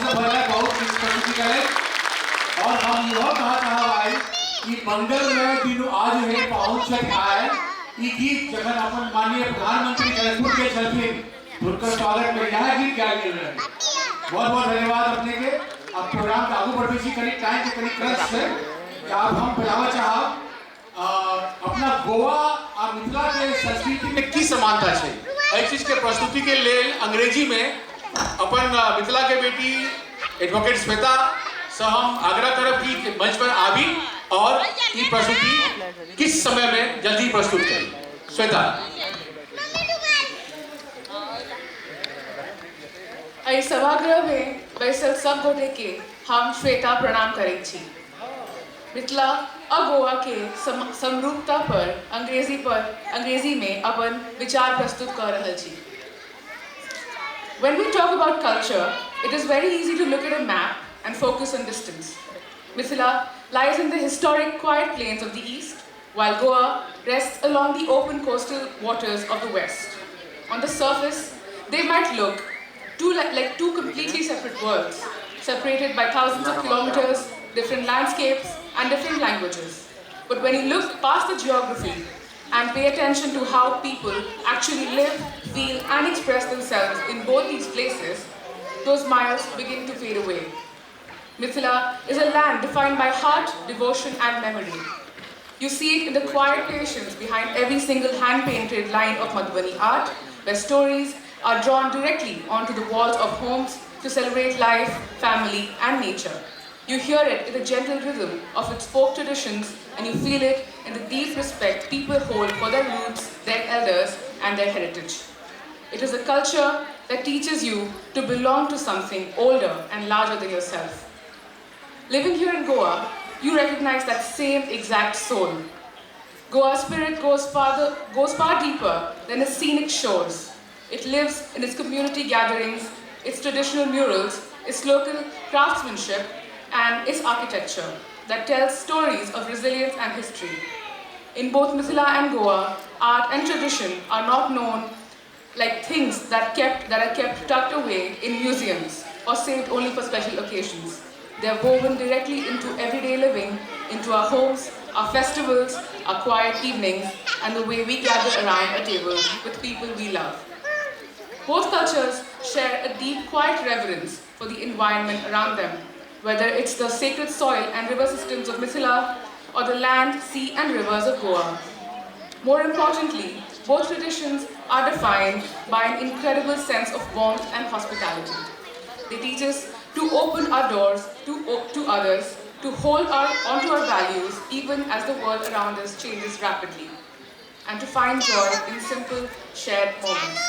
ताली से भरल बहुत नीक प्रस्तुति कयलनि। और हम इहो कहऽ चाहब आइ कि मंगलमय दिनु आज हे पाहुन छथि आयल, ई गीत जखन अपन माननीय प्रधानमंत्री जनकपुर के छलखिन हुनकर स्वागत में इएह गीत गायल गेल रहे। बहुत बहुत धन्यवाद अपने के। अब प्रोग्राम के आगू बढ़बै छी, कनी टाइम के कनी क्रंच छै, तऽ आब हम बुलाबऽ चाहब अपना गोवा आ मिथिला के संस्कृति में की समानता छै, एहि चीज के प्रस्तुति के लेल अंग्रेजी में अपन मिथिला के बेटी एडवोकेट श्वेता से हम आग्रह करब कि मंच पर आबी और ई प्रस्तुति किस समय में जल्दी प्रस्तुत करी। श्वेता। एहि सभागृह में बैसल सब गोटे के हम श्वेता प्रणाम करै छी। मिथिला आ गोवा के समरूपता पर अंग्रेजी में अपन विचार प्रस्तुत कर रहल छी। When we talk about culture, it is very easy to look at a map and focus on distance. Mithila lies in the historic quiet plains of the east, while Goa rests along the open coastal waters of the west. On the surface, they might look like two completely separate worlds, separated by thousands of kilometers, different landscapes, and different languages. But when you look past the geography and pay attention to how people actually live, feel, and express themselves in both these places, those miles begin to fade away. Mithila is a land defined by heart, devotion, and memory. You see it in the quiet patience behind every single hand-painted line of Madhubani art, where stories are drawn directly onto the walls of homes to celebrate life, family, and nature. You hear it in the gentle rhythm of its folk traditions, and you feel it in the deep respect people hold for their roots, their elders, and their heritage. It is a culture that teaches you to belong to something older and larger than yourself. Living here in Goa, you recognize that same exact soul. Goa's spirit goes far deeper than its scenic shores. It lives in its community gatherings, its traditional murals, its local craftsmanship, and its architecture that tells stories of resilience and history. In both Mithila and Goa, art and tradition are not known like things that are kept tucked away in museums or saved only for special occasions. They are woven directly into everyday living, into our homes, our festivals, our quiet evenings, and the way we gather around a table with people we love. Both cultures share a deep, quiet reverence for the environment around them, whether it's the sacred soil and river systems of Mithila or the land, sea, and rivers of Goa. More importantly, both traditions are defined by an incredible sense of warmth and hospitality. They teach us to open our doors to others, to hold onto our values even as the world around us changes rapidly, and to find joy in simple, shared moments.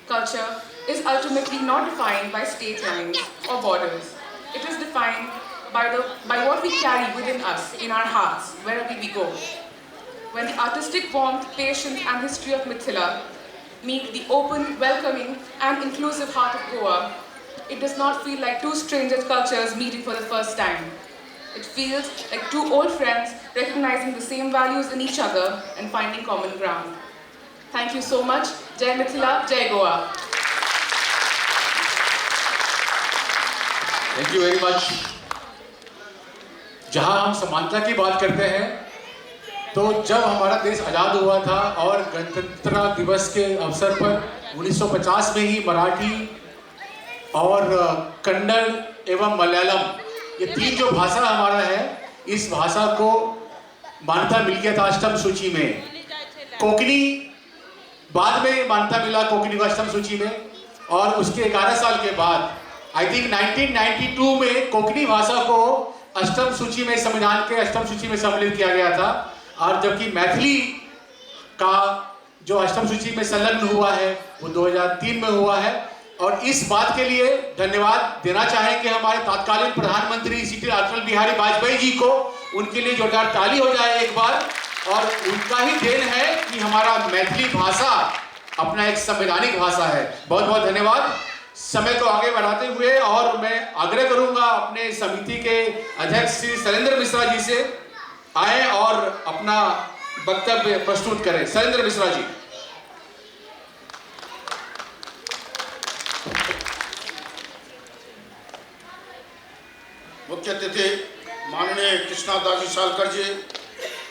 Culture is ultimately not defined by state lines or borders. It is defined by what we carry within us, in our hearts, wherever we go. When the artistic warmth, patience, and history of Mithila meet the open, welcoming, and inclusive heart of Goa, it does not feel like two stranger cultures meeting for the first time. It feels like two old friends recognizing the same values in each other and finding common ground. Thank you so much. Jai Mithila, Jai Goa. Thank you very much. जहां हम समानता की बात करते हैं, तो जब हमारा देश आज़ाद हुआ था और गणतंत्रता दिवस के अवसर पर 1950 में ही मराठी और कन्नड़ एवं मलयालम, ये तीन जो भाषा हमारा है, इस भाषा को मान्यता मिल गया था अष्टम सूची में। कोंकणी बाद में मान्यता मिला कोंकणी को अष्टम सूची में, और उसके 11 साल के बाद I think 1992 में कोंकणी भाषा को अष्टम सूची में, संविधान के अष्टम सूची में सम्मिलित किया गया था। और जबकि मैथिली का जो अष्टम सूची में संलग्न हुआ है वो 2003 में हुआ है। और इस बात के लिए धन्यवाद देना चाहेंगे हमारे तत्कालीन प्रधानमंत्री श्री अटल बिहारी वाजपेयी जी को, उनके लिए जोरदार ताली हो जाए एक बार। और उनका ही then है कि हमारा मैथिली भाषा अपना एक संवैधानिक भाषा है। बहुत बहुत धन्यवाद। समय को आगे बढ़ाते हुए और मैं आग्रह करूंगा अपने समिति के अध्यक्ष श्री शैलेंद्र मिश्रा जी से आए और अपना वक्तव्य प्रस्तुत करें। शैलेंद्र मिश्रा जी। मुख्य अतिथि माननीय कृष्णा दास जी सालकर जी,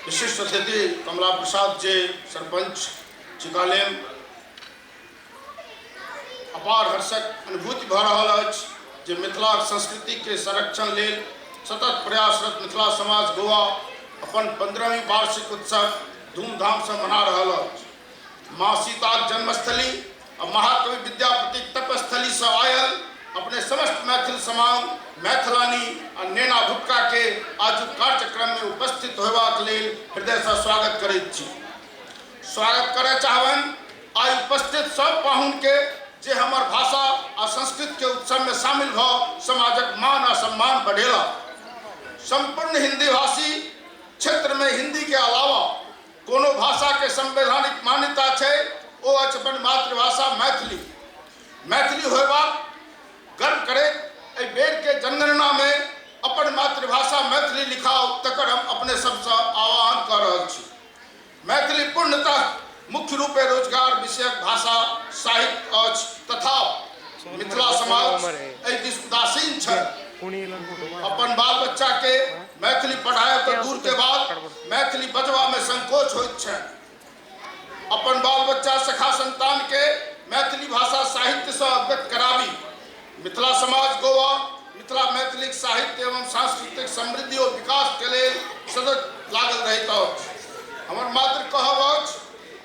विशिष्ट अतिथि कमला प्रसाद जी सरपंच चिकालेम। अपार हर्षक अनुभूति भऽ रहल अछि जे मिथिला संस्कृति के संरक्षण लेल सतत प्रयासरत मिथिला समाज गोवा अपन 15वीं वार्षिक उत्सव धूमधाम से मना रहल अछि। माँ सीताक जन्मस्थली आ महाकवि विद्यापतिक तपस्थली से आयल अपने समस्त मैथिल समाज, मैथिलानी आ नेना भुटका के आजुक कार्यक्रम में उपस्थित होयबाक लेल हृदय से स्वागत करैत छी। स्वागत करय चाहबनि आइ उपस्थित सब पाहुन के जे हमर भाषा आ संस्कृत के उत्सव में शामिल भ समाजक मान आ सम्मान बढ़ेला। संपूर्ण हिंदी भाषी क्षेत्र में हिंदी के अलावा कोनो भाषा के संवैधानिक मान्यता छै ओ अछि अपन मातृभाषा मैथिली। मैथिली होयबाक गर्व करैत एहि बेर के जनगणना में अपन मातृभाषा मैथिली लिखाउ तकर हम अपने सबसँ आह्वान कऽ रहल छी। मैथिली पूर्णतः मुख्य रूपे रोजगार विषयक भाषा साहित्य अछि तथा मिथिला समाज एहि दिस उदासीन छथि। अपन बाल बच्चा के मैथिली पढ़ायब तऽ दूर के बात, मैथिली बजबा में संकोच होइत छनि। अपन बाल बच्चा सखा संतान के मैथिली भाषा साहित्य से अवगत कराबी। मिथिला समाज गोवा मिथिला मैथिलीक साहित्य एवं सांस्कृतिक समृद्धि और विकास के लेल सतत लागल रहैत अछि। हमर मात्र कहब अछि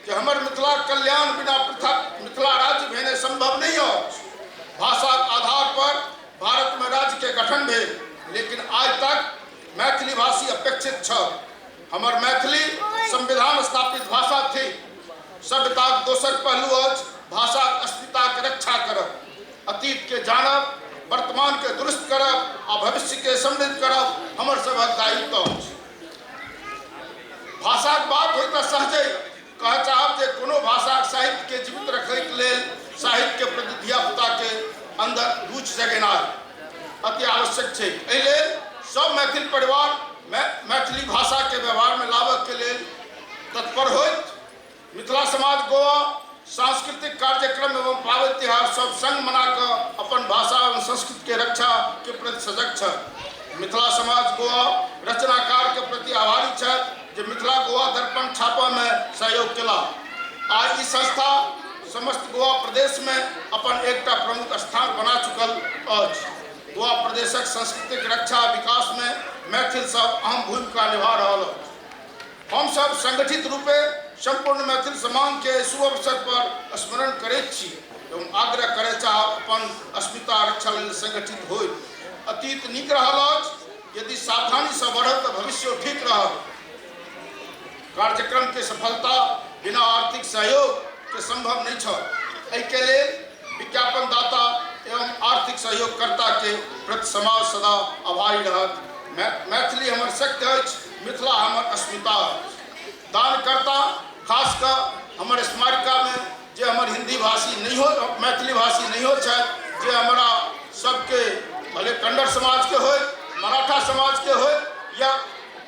कि हमर मिथिला कल्याण बिना पृथक मिथिला राज्य भेने संभव नहीं अछि। भाषाक आधार पर भारत में राज्य के गठन भेल, लेकिन आज तक मैथिली भाषी अपेक्षित छल। हमर मैथिली संविधान स्थापित भाषा थी। सभ्यताक दोसर पहलू अछि भाषाक अस्मिताक रक्षा करब, अतीत के जानब, वर्तमान के दुरुस्त करब आ भविष्य के समृद्ध करब हमर सभक दायित्व अछि। भाषाक बात होय तऽ सहजे कह चाहब जे कोनो भाषाक साहित्य के जीवित रखैके लेल साहित्य के प्रति धियापुता के अंदर रुचि जगेनाइ अति आवश्यक छै। एहि लेल सब मैथिल परिवार मैथिली भाषा के व्यवहार में लाबऽ के लेल तत्पर होइत मिथिला समाज गोवा सांस्कृतिक कार्यक्रम एवं पाबनि तिहार सब संग मना कऽ अपन भाषा एवं संस्कृति के रक्षा के प्रति सजग छथि। मिथिला समाज गोवा रचनाकार के प्रति आभारी छथि जे मिथिला गोवा दर्पण छापऽ में सहयोग केला। आइ ई संस्था समस्त गोवा प्रदेश में अपन एकटा प्रमुख स्थान बना चुकल अछि। गोवा प्रदेशक सांस्कृतिक रक्षा विकास में मैथिल सब अहम भूमिका निभा रहल अछि। हम सब संगठित रूपे संपूर्ण मैथिल समाज के शुभ अवसर पर स्मरण करैत छी एवं आग्रह करय चाहब अपन अस्मिता रक्षा लेल संगठित होय। अतीत नीक रहल अछि, यदि सावधानी से बढ़त तऽ भविष्य ठीक रहत। कार्यक्रम के सफलता बिना आर्थिक सहयोग के संभव नहीं छल। एहि के लेल विज्ञापन दाता एवं आर्थिक सहयोगकर्ता के प्रति समाज सदा आभारी रहत। मैथिली हमर शक्ति अछि, मिथिला हमर अस्मिता अछि। दानकर्ता खास कऽ हमर स्मारिका में जे हमर हिंदी भाषी नहीं हो, मैथिली भाषी नहीं हो छथि, जे हमरा सबके भले कन्नड़ समाज के होय, मराठा समाज के होय या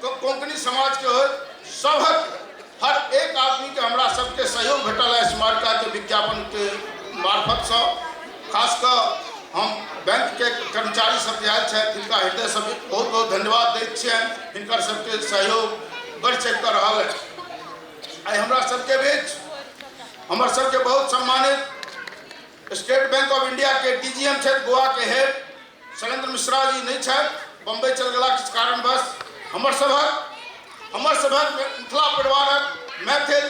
कोंकणी समाज के होय, सभक हर एक आदमी के हमरा सबके सहयोग भेटल है स्मारिका के विज्ञापन के मार्फत से। खास कऽ हम बैंक के कर्मचारी सब जे आयल छथि तिनका हृदय से बहुत बहुत धन्यवाद दैत छियनि। हिनकर सबके सहयोग बढ़ि चढ़ि कऽ रहल है। आइ हमरा सबके बीच हमर सबके बहुत सम्मानित स्टेट बैंक ऑफ इंडिया के डीजीएम छथि, गोवा के हेड शैलेंद्र मिश्रा जी नहीं छथि, बम्बई चल गेला किछु कारणवश। हमर सभक मिथिला परिवारक मैथिल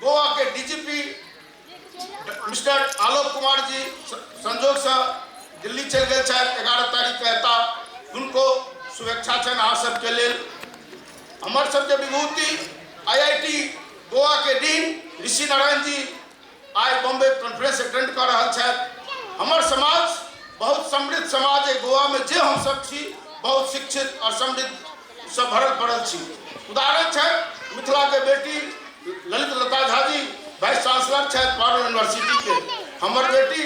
गोवा के डीजीपी मिस्टर आलोक कुमार जी संजोग से दिल्ली चलि गेल छथि, 11 तारीख के एता, हुनको शुभेच्छा छनि अहाँ सबके लेल। हमर सबके विभूति आईआईटी गोवा के डीन ऋषि नारायण जी आइ बॉम्बे कॉन्फ्रेंस अटेंड कऽ रहल छथि। हमर समाज बहुत समृद्ध समाज है। गोवा में जे हम सब छी बहुत शिक्षित और समृद्ध सब भरल पड़ल छी। उदाहरण छथि मिथिला के बेटी ललित लता झा जी वाइस चांसलर छथि पारुल यूनिवर्सिटी के। हमर बेटी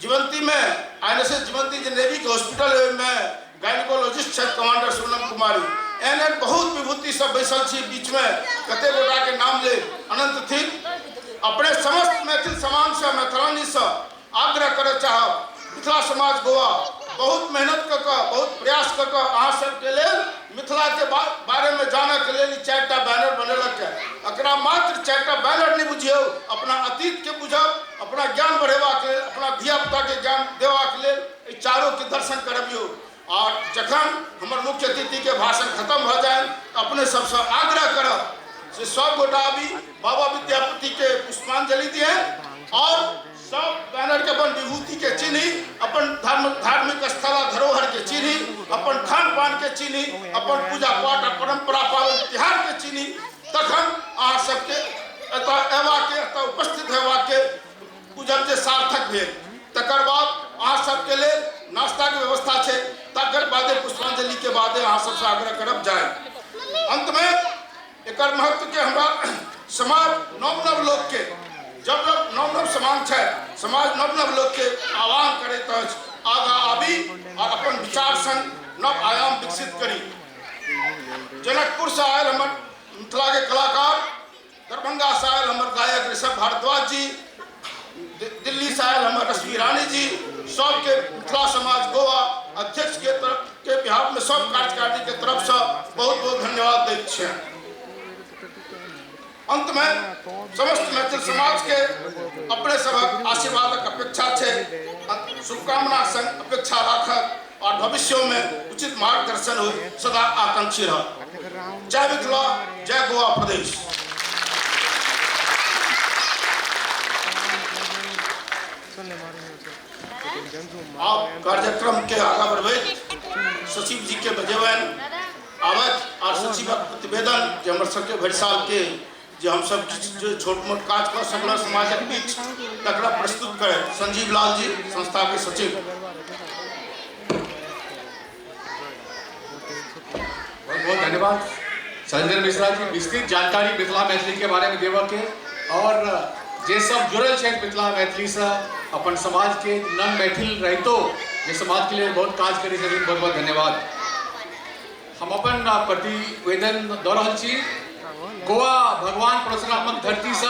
जीवंती में आईएनएस जीवंती जे नेवी के हॉस्पिटल में गायनिकोलॉजिस्ट छथि कमांडर सोनम कुमारी। एहन एहन बहुत विभूति सब बैसल छी बीच में, कते गोटा के नाम ले अनंत थिक। अपने समस्त मैथिल समाज से मैथिलानी से आग्रह करय चाहब, मिथिला समाज गोवा बहुत मेहनत कऽ कऽ बहुत प्रयास कऽ कऽ अहाँ सबके लेल मिथिलाके बारेमे जानऽके लेल ई 4टा बैनर बनेलक है। एकरा मात्र 4टा बैनर नहि बुझियौ, अपना अतीतके बुझब, अपना ज्ञान बढ़ेबाक लेल, अपना धियापुताके ज्ञान देबाक लेल एहि चारोके दर्शन करबियौ। और जखन हमर मुख्य अतिथिके भाषण खत्म भऽ जाय तऽ अपने सबसँ आग्रह करब से सब गोटा आबी बाबा विद्यापतिके पुष्पांजलि दिए और सब बैनर के अपन विभूति के चिन्ही, अपन धर्म धार्मिक स्थल आ धरोहर के चिन्ही, अपन खान पान के चिन्ही, अपन पूजा पाठ आ परंपरा पावन तिहार के चिन्ही, तखन अहाँ सबके एतऽ अयबाके, एतऽ उपस्थित हेबाके बुझब जे सार्थक भेल। तकर बाद अहाँ सबके लेल नाश्ताके व्यवस्था छै, तकर बादे पुष्पांजलि के बादे अहाँ सबसँ आग्रह करब जाय। अंतमे एकर महत्व के हमरा समाज नव नव लोक के, जब जब नव नव समाज छै, समाज नव नव लोक के आह्वान करैत अछि आगाँ आबी और अपन विचार संग नव आयाम विकसित करी। जनकपुर से आयल हमर मिथिला के कलाकार, दरभंगा से आयल हमर गायक ऋषभ भारद्वाज जी, दिल्ली से आयल हमर रश्मि रानी जी, सबके मिथिला समाज गोवा अध्यक्ष के तरफ के बिहार में सब कार्यकारिणी के तरफ से बहुत बहुत धन्यवाद दैत छियनि। अंत में समस्त मैथिल समाज के अपने सबक आशीर्वादक अपेक्षा छै, शुभकामना संग अपेक्षा राखत और भविष्य में उचित मार्गदर्शन हो सदा आकांक्षी रह। जय मिथिला, जय गोवा प्रदेश। आप कार्यक्रम के आगा बढ़बैत सचिव जी के बजेबनि आबथि और सचिवक प्रतिवेदन जे हमर सबके भरि साल के जे हम सब किछु जे छोट मोट काज कऽ सकलहुँ समाजक बीच तकरा प्रस्तुत करथि। संजीव लाल जी संस्था के सचिव। बहुत बहुत धन्यवाद संजय मिश्रा जी, विस्तृत जानकारी मिथिला मैथिली के बारे में देवऽ के और जे सब जुड़ल छथि मिथिला मैथिली से अपन समाज के नन मैथिल रहितो जे समाज के लिए बहुत काज करै छथिन, बहुत बहुत धन्यवाद। हम अपन प्रतिवेदन दऽ रहल छी। गोवा भगवान परशुरामक धरती से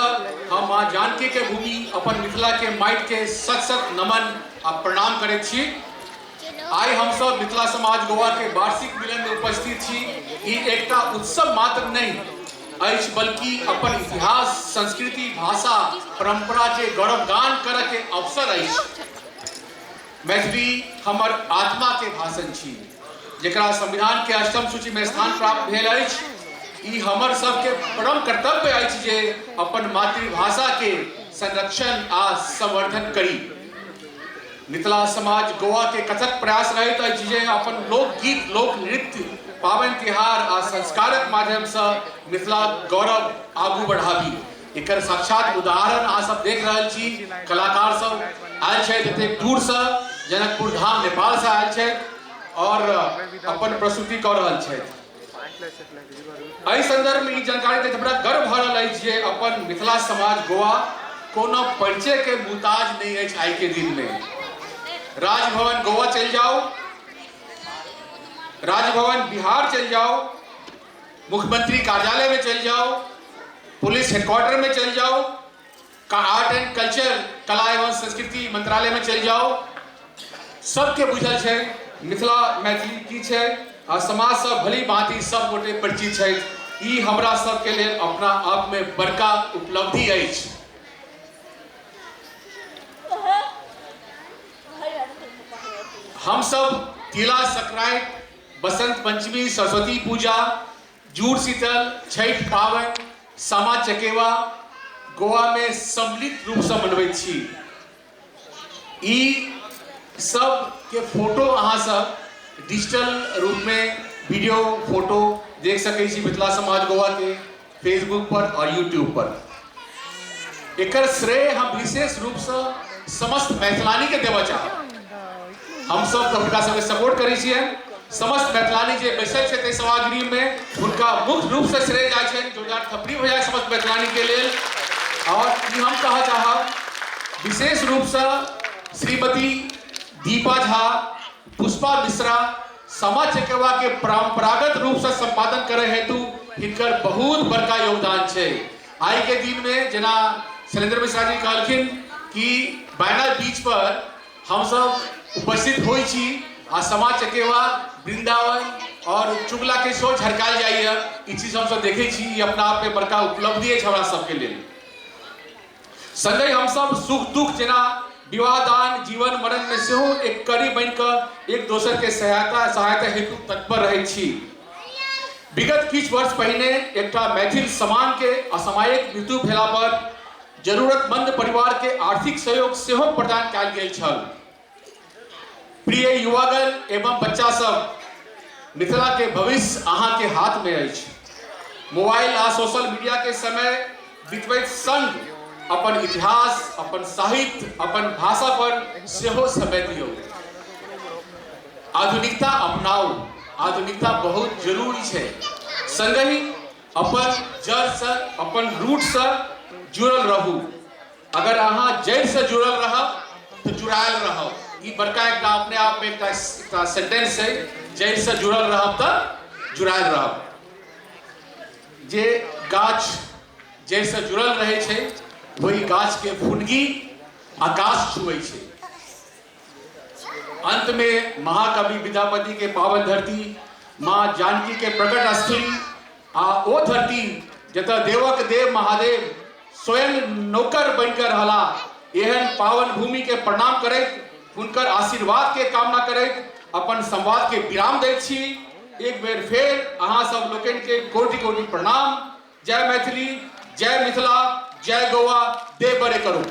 हम माँ जानकी के भूमि अपन मिथिला के माटि के सत सत नमन आ प्रणाम करैत छी। आइ हम सब मिथिला समाज गोवा के वार्षिक मिलन में उपस्थित छी। ई एकटा उत्सव मात्र नहीं अछि बल्कि अपन इतिहास, संस्कृति, भाषा, परंपरा के गौरवगान करऽ के अवसर अछि। मैथिली हमर आत्मा के भाषण छी जेकरा संविधान के अष्टम सूची में स्थान प्राप्त भेल अछि। ई हमर सबके परम कर्तव्य अछि जे अपन मातृभाषा के संरक्षण आ संवर्धन करी। मिथिला समाज गोवा के कथक प्रयास रहैत अछि जे अपन लोकगीत, लोक नृत्य, पाबनि तिहार आ संस्कारक माध्यम से मिथिला गौरव आगू बढ़ाबी। एकर साक्षात उदाहरण अहाँ सब देख रहल छी। कलाकार सब आयल छथि एतेक दूर से, जनकपुर धाम नेपाल से आयल छथि और अपन प्रस्तुति कऽ रहल छथि। एहि संदर्भ में ई जानकारी दैत हमरा गर्व भऽ रहल अछि जे अपन मिथिला समाज गोवा कोनो परिचय के मुहताज नहीं अछि। आइ के दिन में राजभवन गोवा चलि जाउ, राजभवन बिहार चलि जाउ, मुख्यमंत्री कार्यालय में चलि जाउ, पुलिस हेडक्वार्टर में चलि जाउ, का आर्ट एंड कल्चर कला एवं संस्कृति मंत्रालय में चलि जाउ, सबके बुझल छै मिथिला मैथिली की छै आ समाज से भली भांति सब गोटे परिचित छथि। ई हमरा सबके लेल अपना आप में बड़का उपलब्धि अछि। हम सब तिला संक्रांति, बसंत पंचमी, सरस्वती पूजा, जूड़ शीतल, छठि पाबनि, सामा चकेवा गोवा में सम्मिलित रूप से मनबैत छी। ई सब के फोटो अहाँ सब डिजिटल रूप में वीडियो फोटो देख सकै छी मिथिला समाज गोवा के फेसबुक पर और यूट्यूब पर। एकर श्रेय हम विशेष रूप से समस्त मैथिलानी के देबऽ चाहब। हम सब तऽ हुनका सबके सपोर्ट करै छियनि। समस्त मैथिलानी जे बैसल छथि एहि सभागृह में हुनका मुख्य रूप से श्रेय जाइ छनि। जोरदार थपड़ी हो जाए समस्त मैथिलानी के लेल। और ई हम कहऽ चाहब विशेष रूप से श्रीमती दीपा झा, पुष्पा मिश्रा सामा चकेवा के परंपरागत रूप से संपादन करे हेतु हिनकर बहुत बड़का योगदान छै। आइ के दिन में जेना शैलेंद्र मिश्रा जी कहलखिन कि बायना बीच पर हम सब उपस्थित होइ छी आ सामा चकेवा, वृंदावन और चुगला के सेहो झरकायल जाइए। ई चीज हमसब देखै छी, ई अपना आप में बड़का उपलब्धि अछि हमरा सबके लेल। संगहि हमसब सुख दुख जेना विवाह दान, जीवन मरण में सेहो एक कड़ी बनि कऽ एक दोसर के सहायता सहायता हेतु तत्पर रहै छी। विगत किछु वर्ष पहिने एकटा मैथिल समांग के असामयिक मृत्यु भेला पर जरूरतमंद परिवार के आर्थिक सहयोग सेहो प्रदान कयल गेल छल। प्रिय युवागण एवं बच्चा सब, मिथिला के भविष्य अहाँ के हाथ में अछि। मोबाइल आ सोशल मीडिया के समय बितबैत संग अपन इतिहास, अपन साहित्य, अपन भाषा पर सेहो समय दियौ। आधुनिकता अपनाउ, आधुनिकता बहुत जरूरी छै। संगहि अपन जड़ से, अपन रूट से जुड़ल रहू। अगर अहाँ जड़ि से जुड़ल रहब तऽ जुड़ायल रहब। ई बड़का एकटा अपने आप में एकटा एकटा सेंटेंस है, जड़ि से जुड़ल रहब तऽ जुड़ायल रहब। जे गाछ जड़ि से जुड़ल रहै छै वही गाछ के फुनगी आकाश छुबै छै। अंत में महाकवि विद्यापति के पावन धरती, माँ जानकी के प्रकट स्थली आ ओ धरती जतऽ देवक देव महादेव स्वयं नौकर बनकर रहला, एहन पावन भूमि के प्रणाम करैत हुनकर आशीर्वाद के कामना करैत अपन संवाद के विराम दैत छी। एक बेर फेर अहाँ सब लोकनि के कोटि कोटि प्रणाम। जय मैथिली, जय मिथिला, जय गोवा, देव बड़े करू।